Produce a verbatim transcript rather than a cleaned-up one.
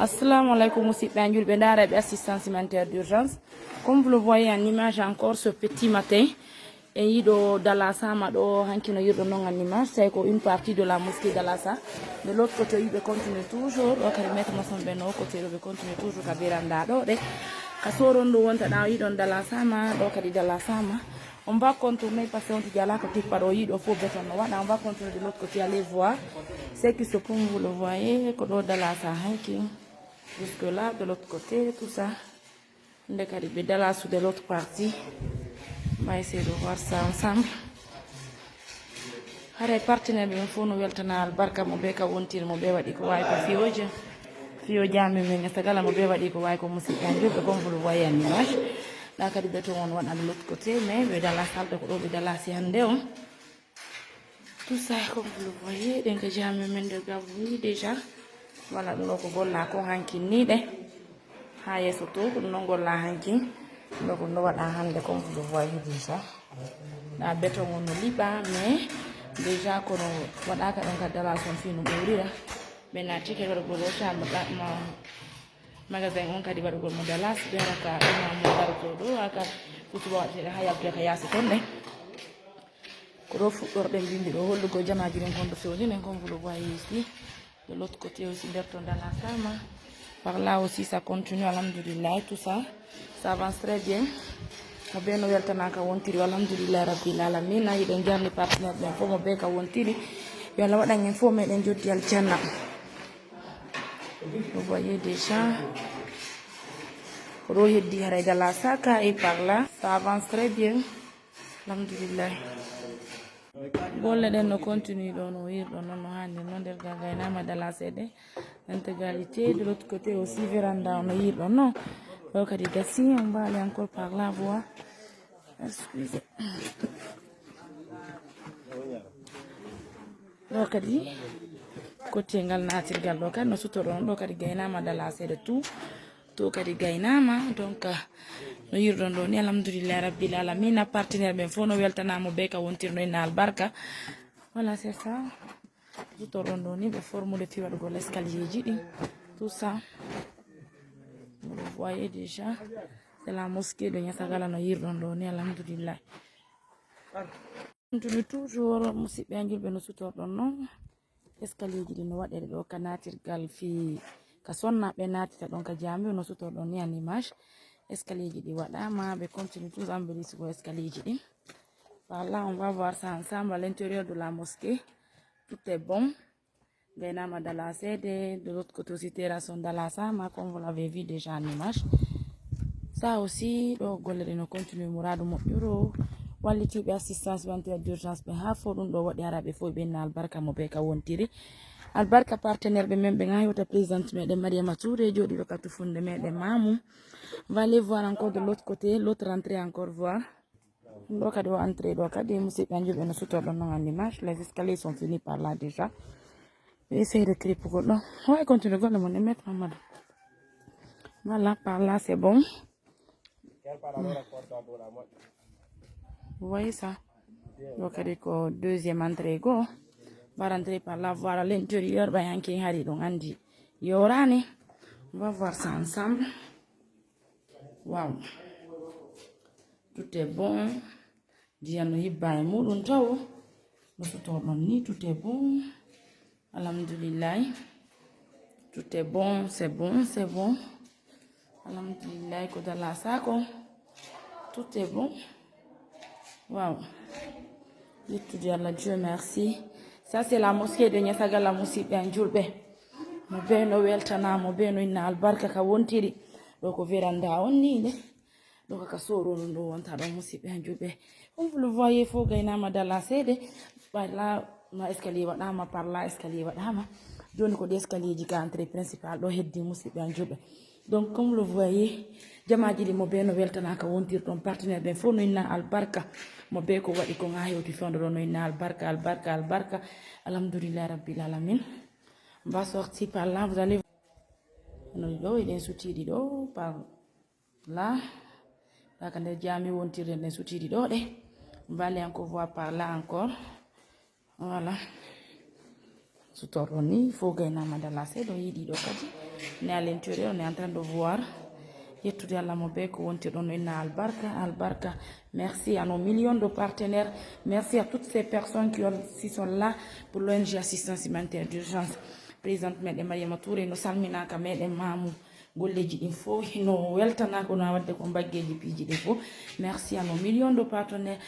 Assalamu alaikum, musidɓe an julɓe, ndaara ɓe assistance humanitaire d'urgence. Comme vous le voyez en image encore ce petit matin, en yiɗo Dalasama ɗo, hanki no yirɗo non en image, tawi ko une partie de la mosquée Dalasa. De l'autre côté, yiɓe continue toujours, ɗo kadi maître maçon ɓe no côté ɗo, ɓe continue toujours ka véranda ɗo ɗe. Ka soron ɗo wonta ɗa yiɗon Dalasama, ɗo kadi Dalasama. On va contourner parce que on ti jala ko tippa ɗo yiɗo fo béton no waɗa. On va contourner de l'autre côté, allez voir. C'est que ce que vous le voyez, ko ɗo Dalasa hanki. Jusque là, de l'autre côté, tout ça. Nde kadi ɓe Dalasu de l'autre partie. On va essayer de voir ça ensemble. Haray partenaire ɓe fof no weltana albarka mo ɓe ka wontiri mo ɓe waɗi ko wawi ko fiyoje. Fiyo jami men e sagala mo ɓe waɗi ko wawi ko musidɓe an julɓe comme vous le voyez en image. Ɗa kadi béton on waɗa de l'autre côté, mais ɓe Dalas halde ko ɗo ɓe Dalasi hande on. Tout ça, comme vous le voyez, ɗen ka jami men nder gabbu ni déjà. Voilà, ɗum ɗo ko golla ko hankin ni ɗe. Ha yeeso to, ko ɗum ɗon golla hankin. Ɗum ɗo ko ɗum ɗo waɗa hande, comme vous le voyez déjà. Ɗa béton on no liɓa, mais déjà kono waɗaka ɗon ka Dalas on fii no ɓowlira. Ɓe naati kadi waɗugol o chambre ɗa ma magasin on kadi waɗugol mo Dalas, ɓe hara ka imam mo darto ɗo, haka kutuba waɗete ha yaltoya ka yaasi ton ɗe. Ko ɗo fuɗɗorɗen bimbi ɗo hollugo jamaaji ɗin kon ɗo fewni ɗen, comme vous le voyez ici. De l'autre côté aussi, nder ton Dalasama. Par là aussi, ça continue, alhamdulillah, tout ça, ça avance très bien. Mo ɓe no weltanaka wontiri, alhamdulillah, rabbil alamin. Hiɗen jarni partenaire ɓen fof mo ɓe ka wontiri. Yo Allah waɗan en fof meɗen joddi aljanna. Vous voyez déjà. Ko ɗo heddi haray Dalasaka et par là, ça avance très bien. Alhamdulillah. Golle ɗen no continue ɗo no wirɗo non no hande non nder ga gaynama Dalasede. Intégralité de l'autre côté aussi véranda on no yirɗo non. Ɗo kadi gasi on mbaali encore par la voie. Excusez. Ɗo kadi côté ngal natirgal ɗo kadi no sutoɗo non ɗo kadi gaynama Dalasede tout. To kadi gaynama donc no yirɗon ɗo ni alhamdulillahi rabbil alamina. Partenaire ɓen fof no weltanamo be ka wontirno inna albarka. Voilà, c'est ça. Sutoɗon ɗo ni ɓe formude fi waɗugol escalier ji ɗi tout ça. Vous voyez déjà, c'est la mosquée de Niassagala no yirɗon ɗo ni alhamdulillahi. Continue toujours musidɓe an julɓe no sutorɗon non. Escalier ji ɗi no waɗere ɗo ka natirgal fi ka sonna ɓe natita ɗon ka jami no sutorɗon ni an image. Escalier ji ɗi waɗama ɓe continue toujours ambelisugo escalier ji ɗi. Voilà, on va voir ça ensemble à l'intérieur de la mosquée. Tout est bon. Gaynama Dalasede, de l'autre côté aussi terrasse on Dalasama, comme vous l'avez vu déjà en image. Ça aussi, ɗo golle ɗe no continue muradu moƴƴuro. Wallitiɓe assistance humanitaire d'urgence ɓe ha fo ɗum ɗo waɗi haraɓe fof ɓe inna albarka mo be ka wontiri. Albarka partenaire ɓe men ɓe ga hewta présidente meɗen Mariama Touré joɗiɗo ka tufunde meɗen Mamum. On va aller voir encore de l'autre côté, l'autre rentrée encore voir. Ɗo kadi o entrée ɗo kadi musidɓe an julɓe no sutorɗon non an image. Les escaliers sont finis par là déjà. Essaye de clipugol ɗo. Ouais, continue golle mon e maître Mamadou. Voilà, par là c'est bon. Vous voyez ça? Ɗo kadi ko deuxième entrée go. Va rentrer par là, voir à l'intérieur ɓay hanki hari ɗum andi yorani. On va voir ça ensemble. Wow. Tout est bon. Ndiyam no yibba e muɗum taw. No sutorɗon ni, tout est bon. Alhamdulillahi. Tout est bon, c'est bon, c'est bon. Alhamdulillahi ko Dalasako. Tout est bon. Wow. Yettude Allah, Dieu merci. Ça c'est la mosquée de Niassagala musidɓe an julɓe. Mo be no weltana mo be no inna albarka ka wontiri. Ɗo ko véranda on ni de. Ɗo ka soro ɗum ɗo wonta ɗo musidɓe an julɓe. Comme vous le voyez fof gaynama Dalasede. Par là ma escalier waɗama, par là escalier waɗama. Joni ko ɗi escalier ji ka entrée principale ɗo heddi musidɓe an julɓe. Donc comme vous le voyez, jamaji ɗi mo be no weltanaka wontir ɗon partenaire ɓen fof no inna albarka. Mo be ko waɗi ko ga hewti fewndo ɗo no inna albarka, albarka, albarka. Alhamdulillahi rabbil alamin. On va sortir par là, vous allez no ɗo eɗen sutiɗi ɗo par là. Ɗa ka nder jami wontirde nden sutiɗi ɗo ɗe. On va aller encore voir par là encore. Voilà. Tutorɗo ni fof gaynama dala seeɗa, yiɗi ɗo kadi. Ne à l'intérieur, on est en train de voir. Yettude Allah mo be ko wonti ɗon, inna albarka, albarka. Merci à nos millions de partenaires. Merci à toutes ces personnes qui aussi sont là pour l'ONG Assistance Humanitaire d'Urgence. Présidente meɗen Mariama Touré no salminaka, meɗen Mamou. Golleji ɗin fof hino weltana ko na wadde ko mbaggeji piiji ɗin fof. Merci à nos millions de partenaires.